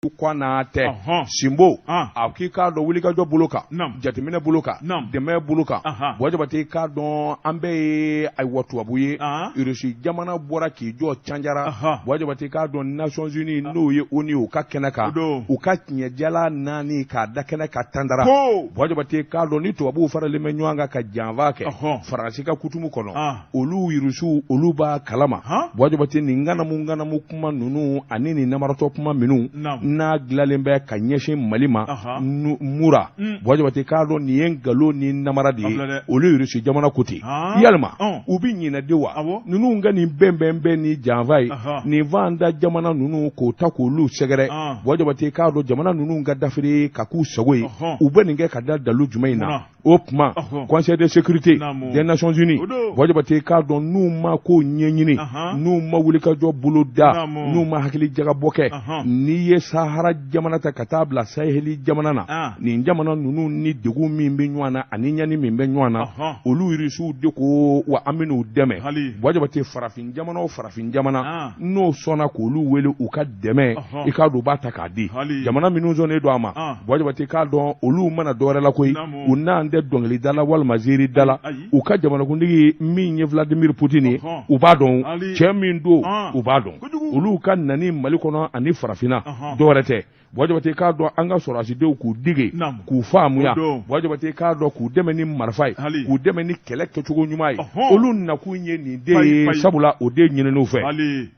Ko n'a tɛ Sinbo, a k'i k'a dɔn wulikajɔ bolo kan, jateminɛ bolo kan, dɛmɛ bolo kan, Buwa Jabate, i k'a dɔn an bɛɛ ye ayiwa tubabu ye. Irisi jamana bɔra k'i jɔ Canjara, Buwa Jabate, i k'a dɔn Nations Unies, n'o ye ONU, u ka kɛnɛ kan, u ka tiɲɛjala naani k'a da kɛnɛ kan Tandara. Buwa Jabate, i k'a dɔn ni tubabuw faralen bɛ ɲɔgɔn kan ka janfa kɛ Faransi ka kutumu kɔnɔ, olu Irisiw, olu b'a kalama. Buwa Jabate, nin ŋanamu ŋanamu kuma ninnu ani nin namaratɔ kuma minnu n'a dilanlen bɛ ka ɲɛsin Mali ma Mura, Buwa Jabate, k'a dɔn nin ye nkalon ni namara de ye. Olu Irisi jamana ko ten. Yalima u bɛ ɲinɛ de wa? Ninnu ka nin bɛnbɛnbɛn ni janfa ye nin fanda jamana ninnu k'o ta k'olu sɛgɛrɛ, Buwa Jabate, k'a dɔn jamana ninnu ka dafiri ka k'u sago ye, u bɛ nin kɛ ka da dalu jumɛn in na? O tuma Conseil de sécurité des Nations Unies, Buwa Jabate, k'a dɔn n'u ma ko ɲɛɲini, n'u ma wulikajɔ bolo da, n'u ma hakili jagabɔ kɛ, n'i ye Sahara jamana ta ka taa bila Saheli jamana na, nin jamana ninnu ni degun min bɛ ɲɔgɔn na ani ɲani min bɛ ɲɔgɔn na, olu Irisiw de ko wa an bɛn'u dɛmɛ. Buwa Jabate, farafin jamana o farafin jamana n'o sɔnna k'olu wele u ka dɛmɛ, i k'a dɔn u b'a ta k'a di. Jamana minnu sɔnnen don a ma, Buwa Jabate, k'a dɔn olu ma na dɔwɛrɛ la koyi, u n'an tɛ dɔnkilida la walima ziirida la. U ka jamanakuntigi min ye Vladimir Poutine ye, u b'a dɔn cɛ min don, u b'a dɔn. Olu ka nani Mali kɔnɔ ani farafinna, dɔwɛrɛ tɛ. Buwa Jabate, k'a dɔn an ka sɔrɔdasidenw k'u dege, k'u faamuya, Buwa Jabate, k'a dɔn k'u dɛmɛ ni marifa ye, k'u dɛmɛ ni kɛlɛ kɛcogo ɲuman ye. Olu nakun ye nin de ye, sabula o de ɲininen u fɛ.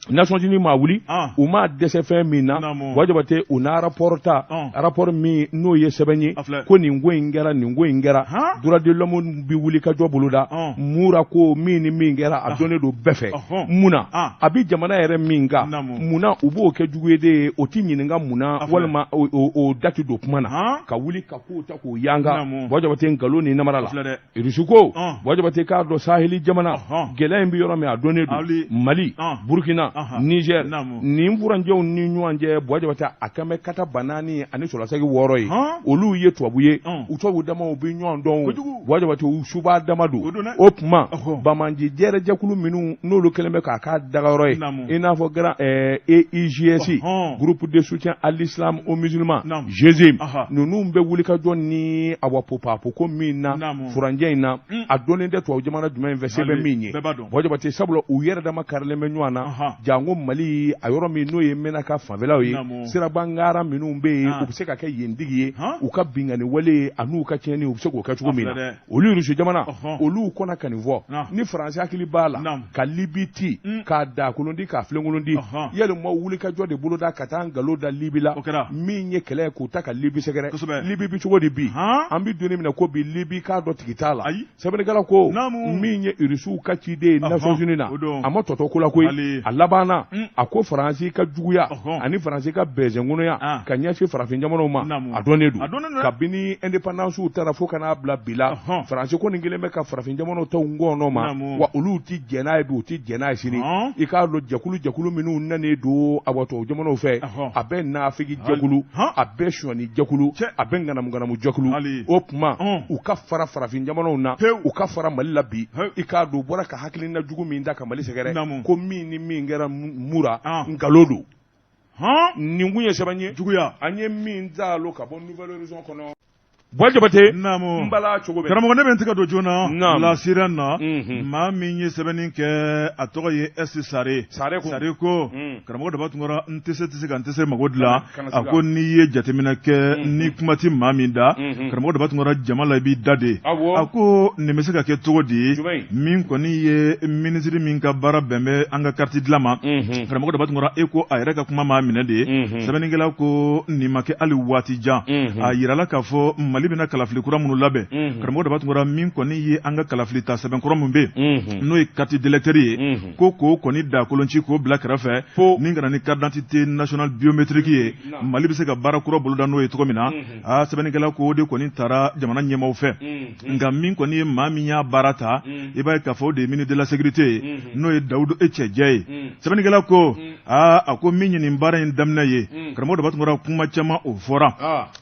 Nations Unies ma wuli, u ma dɛsɛ fɛn min na, Buwa Jabate, u na rapport ta, rapport min n'o ye sɛbɛn ye ko nin ko in kɛra, nin ko in kɛra. Droits de l'homme bɛ wuli ka jɔ boloda Mura ko min ni min kɛra, a dɔnnen don bɛɛ fɛ. Mun na a bɛ jamana yɛrɛ min kan, mun na u b'o kɛ jugu ye de ye? O tɛ ɲininka mun na, walima o da tɛ don kuma na ka wuli ka kow ta k'o yanga, Buwa Jabate, nkalon ni namara la. Irisi ko, Buwa Jabate, k'a dɔn Saheli jamana gɛlɛya in bɛ yɔrɔ min, a dɔnnen don. Mali, Burukina, Nizɛri, nin furancɛw ni ɲɔgɔn cɛ, Buwa Jabate, a kɛn bɛ kata 4000 ani sɔrɔlasegi 6 ye. Olu ye tubabu ye, u tubabu damaw bɛ ɲɔgɔn dɔn, Buwa Jabate, u suba dama don. O tuma banbaanci jɛrɛjɛkulu minnu n'olu kɛlen bɛ k'a k'a dagayɔrɔ ye, i n'a fɔ grand EIGS, groupe de soutien à l'islam aux musulmans, GSIM, ninnu bɛ wulikajɔ ni awa popapo ko min na furancɛ in na, a dɔnnen tɛ tubabu jamana jumɛn fɛ se bɛ min ye, Buwa Jabate, sabula u yɛrɛ dama karilen bɛ ɲɔgɔn na. Janko Mali, a yɔrɔ min n'o ye Menaka fanfɛlaw ye, sirabangara minnu bɛ yen, u bɛ se ka kɛ yen tigi ye, u ka binkanni wale an'u ka tiɲɛni, u bɛ se k'o kɛ cogo min na. Olu Irisi jamana, olu kɔnna ka nin fɔ. Ni Faransi hakili b'a la ka Libi ci k'a dakolon di, k'a filenkolon di, yalima wulikajɔ de boloda ka taa nkalon da Libi la min ye kɛlɛ ye k'u ta ka Libi sɛgɛrɛ? Libi bɛ cogo di bi? An bɛ don min na ko bi, Libi k'a dɔn tigi t'a la. Sɛbɛnnikɛla ko min ye Irisiw ka ciden ye Nations Unies na, a ma tɔtɔ ko la koyi. A labanna, a ko Faransi ka juguya ani Faransi ka bɛnsɛnkɔnɔya ka ɲɛsin farafin jamanaw ma, a dɔnnen don. Kabini indépendance taara fo ka n'a bila bi la, Faransi kɔni kɛlen bɛ ka farafin jamanaw ta ngɔnɔ ma wa. Olu tɛ jɛn n'a ye bi, u tɛ jɛn n'a ye sini. I k'a dɔn jɛkulu jɛkulu minnu nanen don awa tubabu jamanaw fɛ, a bɛ nafigi jɛkulu, a bɛ sonyani jɛkulu, a bɛ ŋanamuŋanamu jɛkulu. O tuma u ka fara farafin jamanaw na, u ka fara Mali la bi. I k'a dɔn u bɔra ka hakilina jugu min ta ka Mali sɛgɛrɛ, ko min ni min kɛra Mura, nkalon don. Nin kun ye sɛbɛn ye juguya an ye min taalo ka bɔ Nouvel Horizon kɔnɔ. Buwa Jabate, naamu, n bala cogo bɛ? Karamɔgɔ, ne bɛ n tɛgɛ don joona La Sirène na. Maa min ye sɛbɛnni kɛ, a tɔgɔ ye S Sare. Sare ko, Sare ko, karamɔgɔ Daba Tunkara, n tɛ se tɛ se ka n tɛ se mago dilan. A ko n'i ye jateminɛ kɛ, ni kuma tɛ maa min da, karamɔgɔ Daba Tunkara, jama la i b'i da de. A ko nin bɛ se ka kɛ cogo di ye? Min kɔni ye minisiri min ka baara bɛn bɛ an ka kariti dilan ma, karamɔgɔ Daba Tunkara, e ko a yɛrɛ ka kuma maa minɛ de ye. Sɛbɛnnikɛla ko nin ma kɛ hali waati jan, a yirala k'a fɔ Mali bɛna kalafili kura minnu labɛn, karamɔgɔ Daba Tunkara, min kɔni ye an ka kalafili ta sɛbɛnkɔrɔ min bɛ yen, n'o ye carte d'électeur ye, ko k'o kɔni da kolonci k'o bila kɛrɛfɛ ni ka na ni carte d'identité nationale biométrique ye, Mali bɛ se ka baara kura boloda n'o ye cogo min na. Aa, sɛbɛnnikɛla ko o de kɔni taara jamana ɲɛmaaw fɛ, nka min kɔni ye maa min y'a baara ta, i b'a ye k'a fɔ o de ye ministre de la sécurité ye, n'o ye Dawudu Cɛjɛ ye. Sɛbɛnnikɛla ko aa, a ko min ye nin baara in daminɛ ye, karamɔgɔ Daba Tunkara, kuma caman o fɔra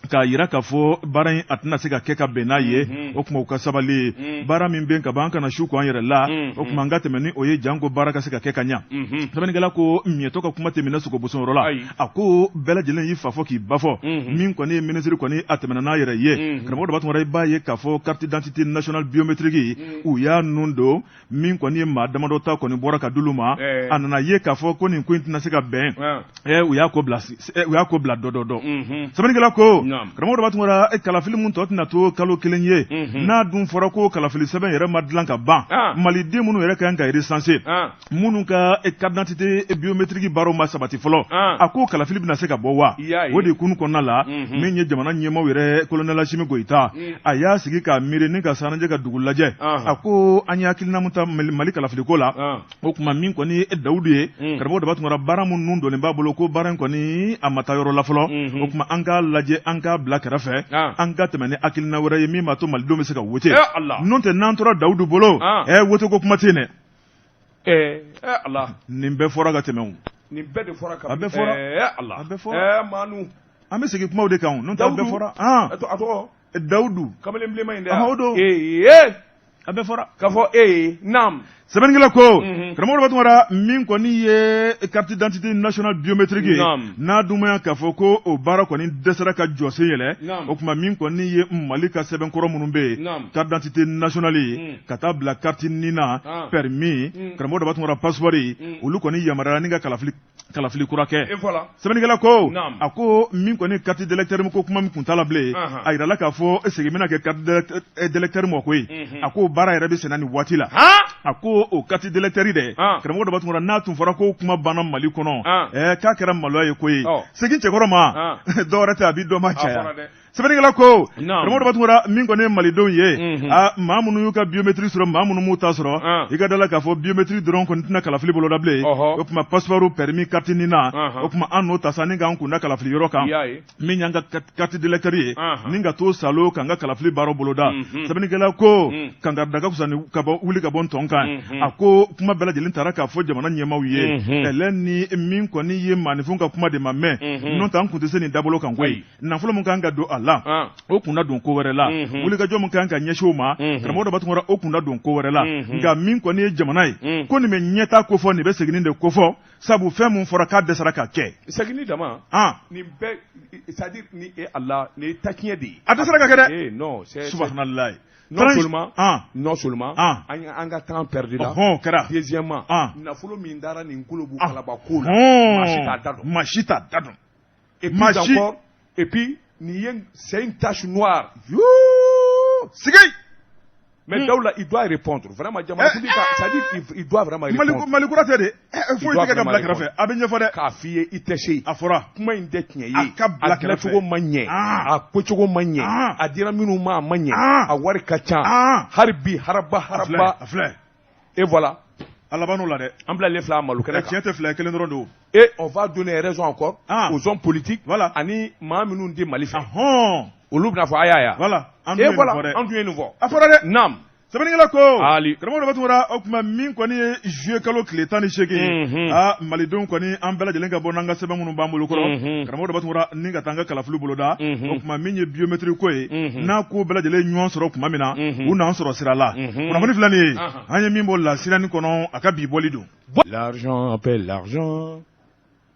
k'a yira k'a fɔ baara in a tɛna se ka kɛ ka bɛn n'a ye, o tuma u ka sabali. Baara min bɛ ka ban, an kana su ko an yɛrɛ la, o tuma an ka tɛmɛ ni o ye, janko baara ka se ka kɛ ka ɲɛ. Sɛbɛnnikɛla ko miɲɛtɔ ka kuma tɛ minɛ sogo bosonyɔrɔ la. A ko bɛɛ lajɛlen y'i fa fɔ k'i ba fɔ. Min kɔni ye minisiri kɔni, a tɛmɛna n'a yɛrɛ ye. Karamɔgɔ Daba Tunkara, i b'a ye k'a fɔ carte d'identité nationale biométrique, u y'a nun don. Min kɔni ye maa damadɔ ta kɔni bɔra ka d'olu ma, a nana ye k'a fɔ ko nin ko in tɛna se ka bɛn. U y'a ko bila, u y'a ko bila dɔ dɔ dɔ. Sɛbɛnnikɛla ko, karamɔgɔ Daba Tunkara, kalafili mun tɔ tɛna to kalo kelen ye, n'a dun fɔra ko kalafili sɛbɛn yɛrɛ ma dilan ka ban, maliden minnu yɛrɛ ka kan ka recenser, minnu ka carte d'identité biométrique baaraw ma sabati fɔlɔ, a ko kalafili bɛna se ka bɔ wa? O de kun kɔnɔna la, min ye jamana ɲɛmaaw yɛrɛ, colonel Asimi Goyita, a y'a sigi k'a miiri ni ka sanjɛ ka dugu lajɛ. A ko an ye hakilina min ta Mali kalafiliko la, o tuma min kɔni ye Dawudu ye, karamɔgɔ Daba Tunkara, baara minnu donnen b'a bolo, ko baara in kɔni a ma taa yɔrɔ la fɔlɔ. O tuma an k'a lajɛ, an k'a bila kɛrɛfɛ, an ka tɛmɛ ni hakilina wɛrɛ ye min b'a to malidenw bɛ se ka wote. N'o tɛ, n'an tora Dawudu bolo, wote ko kuma tɛ yen dɛ. Ala, nin bɛɛ fɔra ka tɛmɛ. Nin bɛɛ de fɔra. A bɛɛ fɔra. Ala, a bɛɛ fɔra. Manu, an bɛ segin kumaw de kan, n'o tɛ a bɛɛ fɔra. A tɔgɔ? Dawudu. Kamalen bilenman in dɛ. O don. Ee, a bɛɛ fɔra. K'a fɔ ee, naam. Sɛbɛnnikɛla ko, karamɔgɔ Daba Tunkara, min kɔni ye carte d'identité nationale biométrique ye, n'a dun ma k'a fɔ ko o baara kɔni dɛsɛra ka jɔsen yɛlɛ, o tuma min kɔni ye Mali ka sɛbɛnkɔrɔ minnu bɛ yen, carte d'identité nationale ye, ka taa bila carte NINA, permis, karamɔgɔ Daba Tunkara, passeport, olu kɔni yamaruyara ni ka kalafili kura kɛ. Sɛbɛnnikɛla ko, a ko min kɔni carte d'électeur ko kuma min kun t'a la bilen, a yirala k'a fɔ segin bɛna kɛ carte d'électeur ma koyi. A ko baara yɛrɛ bɛ senna nin waati la. A ko o carte d'électeur dɛ, karamɔgɔ Daba Tunkara, n'a tun fɔra ko kuma banna Mali kɔnɔ, k'a kɛra maloya ye koyi. Segin cɛkɔrɔ ma, dɔwɛrɛ tɛ, a b'i dɔ ma caya. Sɛbɛnnikɛla ko, karamɔgɔ Daba Tunkara, min kɔni ye malidenw ye, a maa minnu y'u ka biométrie sɔrɔ, maa minnu m'u ta sɔrɔ, i ka da la k'a fɔ biométrie dɔrɔn kɔni tɛna kalafili boloda bilen. O tuma passeport, permis, carte NINA, o tuma an n'o ta sa ni k'an kunda kalafili yɔrɔ kan, min y'an ka carte d'électeur ye, ni ka t'o salo k'an ka kalafili baara boloda. Sɛbɛnnikɛla ko, kangari ka fisa ni ka bɔ wuli ka bɔ ntɔn kan. A ko kuma bɛɛ lajɛlen taara k'a fɔ jamana ɲɛmaaw ye, ɛlɛ ni min kɔni ye maaninfin ka kuma de ma mɛn, n'o tɛ an kun tɛ se nin dabolo kan koyi. Nafolo min kan ka don a la, o kun na don ko wɛrɛ la. Wulikajɔ min kan ka ɲɛsin o ma, karamɔgɔ Daba Tunkara, o kun na don ko wɛrɛ la. Nka min kɔni ye jamana ye, ko nin bɛ ɲɛtaa kofɔ, nin bɛ seginni de kofɔ, sabu fɛn min fɔra k'a dɛsɛra ka kɛ. Seginni dama, nin bɛɛ, c'est à dire ni e Ala, nin ye tatiɲɛ de ye. A dɛsɛra ka kɛ dɛ. Non, c'est subahanallahi. Non seulement, non seulement an ka temps perdu la. Ɔhɔn, o kɛra. Deuxièmement, nafolo min dara nin kolobu kalaba ko la, maa si t'a da dɔn. Maa si t'a da dɔn. Et puis encore, et puis nin ye, c'est une tache noire. Yoo, sigi. Mais Daouda, il doit répondre. Vraiment, jamanakuntigi ka, c'est-à-dire il doit vraiment répondre. Mali kura tɛ de. Foyi tɛ ka bila kɛrɛfɛ. A bɛ ɲɛfɔ dɛ. K'a f'i ye i tɛ se. A fɔra. Kuma in tɛ tiɲɛ ye. A ka bila kɛrɛfɛ. A dilancogo ma ɲɛ. A kocogo ma ɲɛ. A dira minnu ma, a ma ɲɛ. A wari ka ca. Hali bi haraba haraba. A filɛ. Et voilà. A laban la dɛ. An bilalen filɛ a malo kɛnɛ kan. Tiɲɛ tɛ fila ye, kelen dɔrɔn don. Et on va donner raison encore aux hommes politiques. Voilà. Ani maa minnu tɛ Mali fɛ. Ɔhɔn. Olu bɛna fɔ a y'a ye. Voilà. An dun ye nin fɔ dɛ. An dun ye nin fɔ. A fɔra dɛ. Naam. Sɛbɛnnikɛla ko, Ali. Karamɔgɔ Daba Tunkara, o tuma min kɔni ye juillet kalo tile 18, aa, malidenw kɔni, an bɛɛ lajɛlen ka bɔ n'an ka sɛbɛn minnu b'an bolo kɔrɔ, karamɔgɔ Daba Tunkara, ni ka taa an ka kalafili boloda. O tuma min ye biométrie ko ye, n'a ko bɛɛ lajɛlen ɲɔgɔn sɔrɔ tuma min na, u n'an sɔrɔ sira la. Kunnafoni filɛ nin ye, an ye min bɔ La Sirène kɔnɔ, a ka bi bɔli don. L'argent appelle l'argent.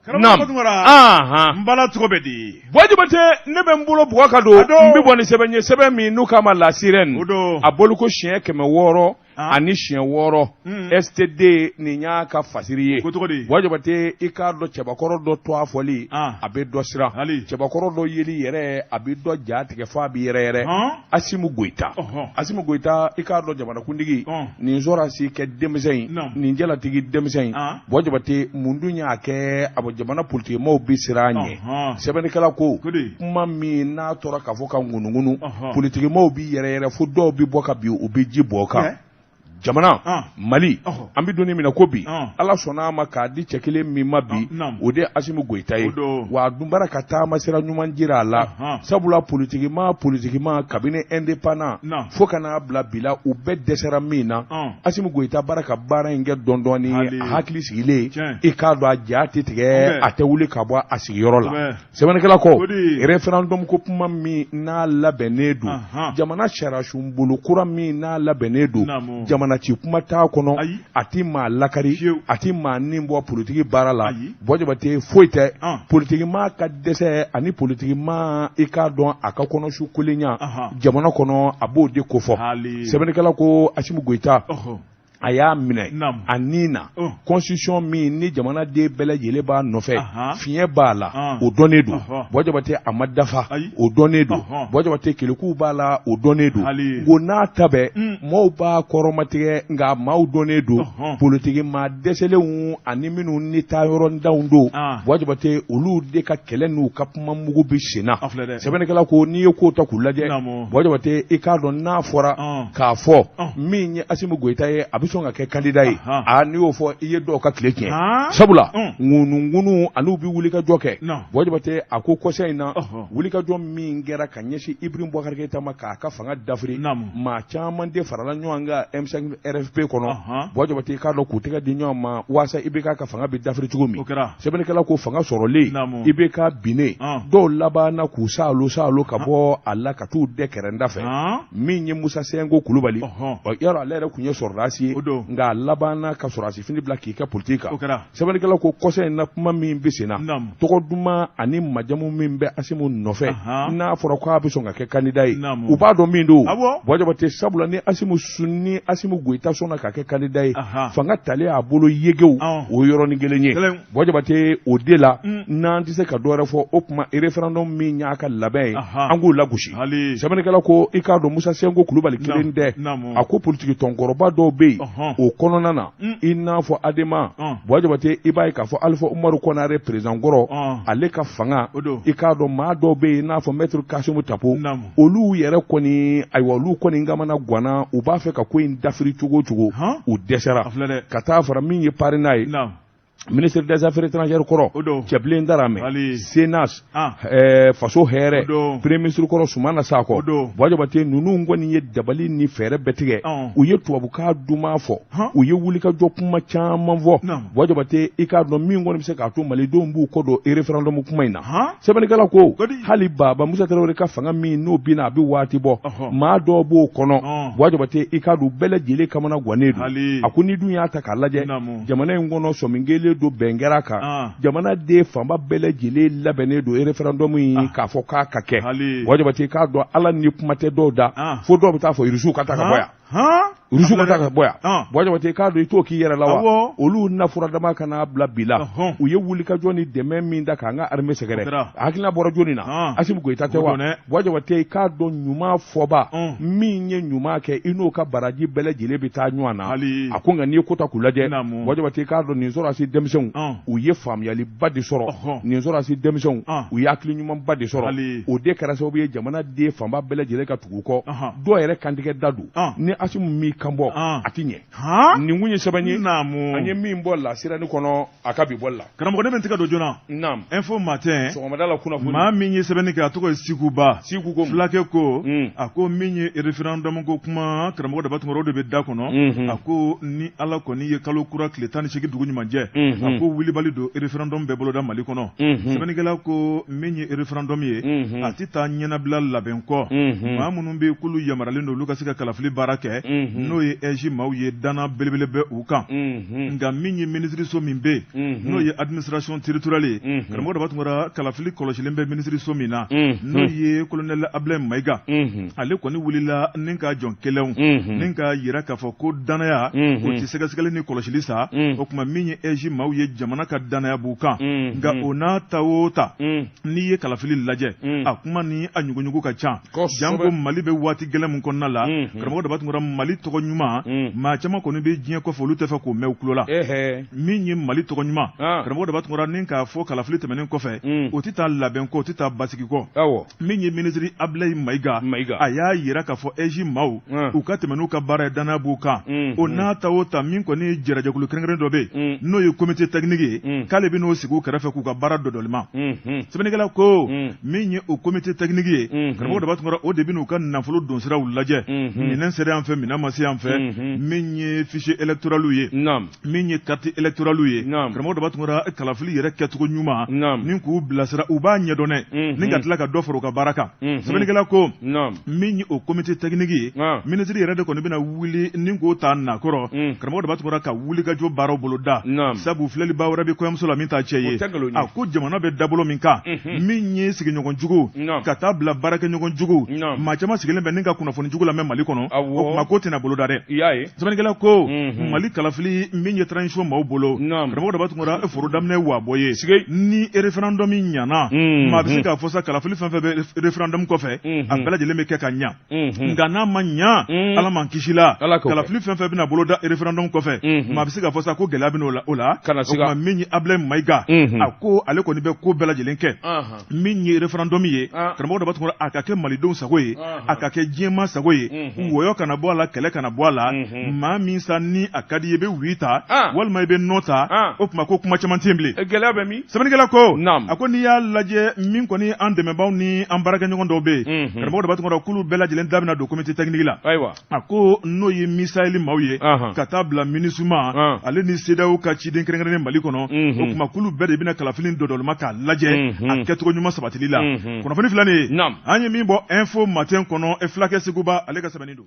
Karamɔgɔ Tunkara, n bala cogo bɛ di? Buwa Jabate, ne bɛ n bolo bugɔ ka don, n bɛ bɔ ni sɛbɛn ye, sɛbɛn min n'u k'a ma La Sirène. O don. A bɔli ko siɲɛ 600 ani siɲɛ 6 STD, nin y'a ka fasiri ye. Ko cogo di? Buwa Jabate, i k'a dɔn cɛbakɔrɔ dɔ tɔgɔ fɔli, a bɛ dɔ siran. Hali. Cɛbakɔrɔ dɔ yeli yɛrɛ, a bɛ dɔ ja tigɛ fo a bɛ yɛrɛ yɛrɛ. Asimu Goyita. Asimu Goyita, i k'a dɔn jamanakuntigi, nin sɔrɔdasi kɛ denmisɛn in, nin jalatigi denmisɛn in, Buwa Jabate, mun dun y'a kɛ a bɔ jamana politikimaaw bɛ siran a ɲɛ? Sɛbɛnnikɛla ko, kuma min n'a tora k'a fɔ ka ŋunuŋunu, politikimaaw bɛ yɛrɛ yɛrɛ fo dɔw bɛ bɔ ka bin, u bɛ ji bɔ kan. Jamana Mali an bɛ don min na ko bi Ala sɔnna a ma k'a di cɛ kelen min ma bi o de ye Asimi Goyita ye wa a dun bara ka taama sira ɲuman jira a la sabula politikimaa politikimaa kabini indépendant fo ka n'a bila bi la u bɛɛ dɛsɛra min na Asimi Goyita bara ka baara in kɛ dɔɔnin dɔɔnin a hakili sigilen i k'a dɔn a ja tɛ tigɛ a tɛ wuli ka bɔ a sigiyɔrɔ la. Sɛbɛnnikɛla ko référendum ko kuma min n'a labɛnnen don jamana sariyasunbolo kura min n'a labɛnnen don jamana ci kuma t'a kɔnɔ a tɛ maa lakari a tɛ maa nin bɔ politiki baara la Buwa Jabate foyi tɛ politikimaa ka dɛsɛ ani politikimaa i k'a dɔn a ka kɔnɔsu kolenya jamana kɔnɔ a b'o de kofɔ sɛbɛnnikɛla ko Asimi Goyita a y'a minɛ a ni na constitution min ni jamanaden bɛɛ lajɛlen b'a nɔfɛ fiɲɛ b'a la o dɔnnen don Buwa Jabate a ma dafa o dɔnnen don Buwa Jabate kelekuw b'a la o dɔnnen don ko n'a ta bɛɛ maaw b'a kɔrɔmatigɛ nka maaw dɔnnen don politiki maa dɛsɛlenw ani minnu ni taa yɔrɔntanw don Buwa Jabate olu de ka kɛlɛ n'u ka kuma mugu bɛ senna sɛbɛnnikɛla ko n'i ye ko ta k'u lajɛ Buwa Jabate i k'a dɔn n'a fɔra k'a fɔ min ye Asimi Goyita ye a bɛ sɔn ka kɛ candidat ye aa n'i y'o fɔ i ye dɔw ka tile tiɲɛ sabula ŋunuŋunu an'u bɛ wulikajɔ kɛ Buwa Jabate a ko kɔsa in na wulikajɔ min kɛra ka ɲɛsin Ibrahim Boubacar Keïta ma k'a ka fanga dafiri maa caman de farala ɲɔgɔn kan M5 RFP kɔnɔ Buwa Jabate i k'a dɔn k'u tɛgɛ di ɲɔgɔn ma waasa IBK ka fanga bɛ dafiri cogo min sɛbɛnnikɛla ko fanga sɔrɔlen IBK binnen dɔw labanna k'u saalo saalo ka bɔ a la ka t'u dɛ kɛrɛnda fɛ min ye Musa Sɛnko Kulubali yɔrɔ ale yɛrɛ tun ye sɔrɔdasi ye nka a labanna ka sɔrɔdasi fini bila k'i kɛ politiki kan sɛbɛnnikɛla ko kɔsa in na kuma min bɛ sen na tɔgɔ duman ani majamu min bɛ Asimu nɔfɛ n'a fɔra k'a bɛ sɔn ka kɛ candidat ye u b'a dɔn min don Buwa Jabate sabula ni Asimu ni Asimu Goyita sɔnna ka kɛ candidat ye fanga talen a bolo yegew o yɔrɔnin kelen ye Buwa Jabate o de la n'an tɛ se ka dɔwɛrɛ fɔ o tuma référendum min y'a ka labɛn ye an k'o lagosi sɛbɛnnikɛla ko i k'a dɔn Musa Sɛnko Kulubali kelen tɛ a ko politiki tɔnkɔrɔba dɔw bɛ yen o kɔnɔna na i n'a fɔ Adema Buwa Jabate i b'a ye k'a fɔ Alifa Umaru Konare président kɔrɔ ale ka fanga i k'a dɔn maa dɔw bɛ yen i n'a fɔ maître Kasimu Tapo olu yɛrɛ kɔni ayiwa olu kɔni kamana ganna u b'a fɛ ka ko in dafiri cogo o cogo u dɛsɛra ka taa fara min ye PARENA ye ministre des affaires étrangères kɔrɔ Cɛbilen Daramɛ CNAS faso hɛrɛ premier ministre kɔrɔ Sumana Sakɔ Buwa Jabate ninnu kɔni ye dabali ni fɛɛrɛ bɛɛ tigɛ u ye tubabukan duman fɔ u ye wulikajɔ kuma caman fɔ Buwa Jabate i k'a dɔn min kɔni bɛ se k'a to malidenw b'u kɔ don référendum kuma in na sɛbɛnnikɛla ko hali baba Musa Tarawele ka fanga min n'o binna a bɛ waati bɔ maa dɔw b'o kɔnɔ Buwa Jabate i k'a dɔn bɛɛ lajɛlen kamana gannen don a ko n'i dun y'a ta k'a lajɛ jamana in kɔnɔ sɔmi kɛlen don bɛn kɛra a kan ah. jamana den fanba bɛɛ lajɛlen labɛnnen don référendum in ah. k'a fɔ k'a ka kɛ Buwa Jabate k'a dɔn ala ni kuma tɛ dɔw da ah. fo dɔw bɛ taa fɔ irisiw ka taa ka bɔ yan irisiw ka taa ka bɔ yan Buwa Jabate k'a dɔn i t'o k'i yɛrɛ la wa olu na furadama ka n'a bila bi la u ye wulikajɔ ni dɛmɛ min da k'an ka armée sɛgɛrɛ hakilina bɔra jɔni na Asimi Goyita tɛ wa Buwa Jabate k'a dɔn ɲuman fɔba min ye ɲuman kɛ i n'o ka baraji bɛɛ lajɛlen bɛ taa ɲɔgɔn na a ko nka n'i ye ko ta k'u lajɛ Buwa Jabate k'a dɔn nin sɔrɔdasi denmisɛnw u ye faamuyaliba de sɔrɔ nin sɔrɔdasi denmisɛnw u ye hakili ɲumanba de sɔrɔ o de kɛra sababu ye jamana den fanba bɛɛ lajɛlen ka tugu u kɔ dɔw yɛrɛ kantigɛ da don ni Asimu m'i kan bɔ a ti ɲɛ nin kun ye sɛbɛn ye an ye min bɔ lasirani kɔnɔ a ka bi bɔli la karamɔgɔ ne bɛ n tɛgɛ don joona naam info matin sɔgɔmada la kunnafoni maa min ye sɛbɛnni kɛ a tɔgɔ ye Siku Ba Siku ko fulakɛ ko a ko min ye référendum ko kuma karamɔgɔ Daba Tunkara o de bɛ da kɔnɔ a ko ni Ala kɔni ye kalo kura tile 18 dugu ɲuman jɛ a ko wulibali don référendum bɛ boloda Mali kɔnɔ sɛbɛnnikɛla ko min ye référendum ye a tɛ taa ɲɛnabila labɛn kɔ maa minnu bɛ k'olu yamaruyalen don olu ka se ka kalafili baara kɛ n'o ye AIGE maaw ye danna belebele bɛ u kan nka min ye minisiriso min bɛ yen n'o ye administration territoriale ye karamɔgɔ Daba Tunkara kalafili kɔlɔsilen bɛ minisiriso min na n'o ye colonel Ablaye Mayiga ale kɔni wulila ni ka jɔn kelenw ni k'a jira k'a fɔ ko dannaya o tɛ sɛgɛsɛgɛli ni kɔlɔsili sa o tuma min ye AIGE maaw ye jamana ka dannaya b'u kan nka o n'a ta o ta n'i ye kalafili lajɛ a kuma ni a ɲuguɲugu ka ca janko Mali bɛ waati gɛlɛn min kɔnɔna la karamɔgɔ Daba Tunkara Mali tɔgɔ ɲuman, maa caman kɔni bɛ diɲɛ kɔfɛ, olu tɛ fɛ k'o mɛn u tulo la. Min ye Mali tɔgɔ ɲuman, karamɔgɔ Daba Tunkara, ni k'a fɔ kalafili tɛmɛnen kɔfɛ, o tɛ taa labɛn kɔ, o tɛ taa basigi kɔ. Min ye minisiri Abulayi Mayiga, a y'a jira k'a fɔ AIGE maaw, u ka tɛmɛ n'u ka baara ye, danaya b'u kan. O n'a ta o ta, min kɔni ye jɛrɛjɛkulu kɛrɛnkɛrɛn dɔ bɛ yen, n'o ye comité technique ye, k'ale bɛ n'o sigi u kɛrɛfɛ k'u ka baara dɔdɔlima. Sɛbɛnnikɛla ko min ye o comité technique ye, karamɔgɔ Daba Tunkara, o de bɛ n'u ka nafolo donsiraw lajɛ, minɛn sera yan fɛ, minɛn ma se yan fɛ, min ye fichier électoral ye, min ye carte électorale ye, karamɔgɔ Daba Tunkara, kalafili yɛrɛ kɛcogo ɲuman ni k'u bilasira, u b'a ɲɛdɔn dɛ, ni ka tila ka dɔ fara u ka baara kan. Sɛbɛnnikɛla ko min ye o comité technique ye, minisiri yɛrɛ de kɔni bɛna wuli ni k'o ta nakɔrɔ, karamɔgɔ Daba Tunkara, ka wulikajɔ baaraw boloda, sabu filɛliba wɛrɛ bɛ kɔɲɔmuso la min t'a cɛ ye. A ko jamana bɛ dabolo min kan, min ye sigiɲɔgɔn jugu ka taa bila baarakɛɲɔgɔn jugu, maa caman sigilen bɛ ni ka kunnafoni jugu lamɛn Mali kɔnɔ, o tuma k'o tɛna boloda dɛ. Sɛbɛnnikɛla ko Mali kalafili min ye transition maaw bolo, karamɔgɔ Daba Tunkara, foro daminɛ waa bɔ ye. Ni référendum ɲana, maa bɛ se k'a fɔ sa kalafili fɛn fɛn bɛ référendum kɔfɛ, a bɛɛ lajɛlen bɛ kɛ ka ɲa. Nka n'a ma ɲa, Ala m'an kisi la, kalafili fɛn fɛn bɛna boloda référendum kɔfɛ, maa bɛ se k'a fɔ sa ko gɛlɛya bɛ o la. O tuma min ye Abulayi Mayiga, a ko ale kɔni bɛ ko bɛɛ lajɛlen kɛ. Min ye référendum ye, karamɔgɔ Daba Tunkara, a ka kɛ malidenw sago ye, a ka kɛ diɲɛmaa sago ye, wɔyɔ kana bɔ a la, kɛlɛ kana bɔ a la. Maa min sa ni a ka di i ye, i bɛ oui ta walima i bɛ non ta. O tuma ko kuma caman tɛ yen bilen. Gɛlɛya bɛ min? Sɛbɛnnikɛla ko, a ko n'i y'a lajɛ, min kɔni an dɛmɛbaaw ni an baarakɛɲɔgɔn dɔw bɛ yen, karamɔgɔ Daba Tunkara, k'olu bɛɛ lajɛlen da bɛna don comité technique la. Ayiwa. A ko n'o ye MISAHEL maaw ye, ka taa bila MINUSMA, ale ni CEDEAO ka ciden kɛrɛnkɛrɛnnen Mali kɔnɔ, o tuma k'olu bɛɛ de bɛna kalafili dɔdɔlima k'a lajɛ a kɛcogo ɲuman sabatili la. Kunnafoni filɛ nin ye, an ye min bɔ Info Matin kɔnɔ, fulakɛ Seguba ale ka sɛbɛnni don.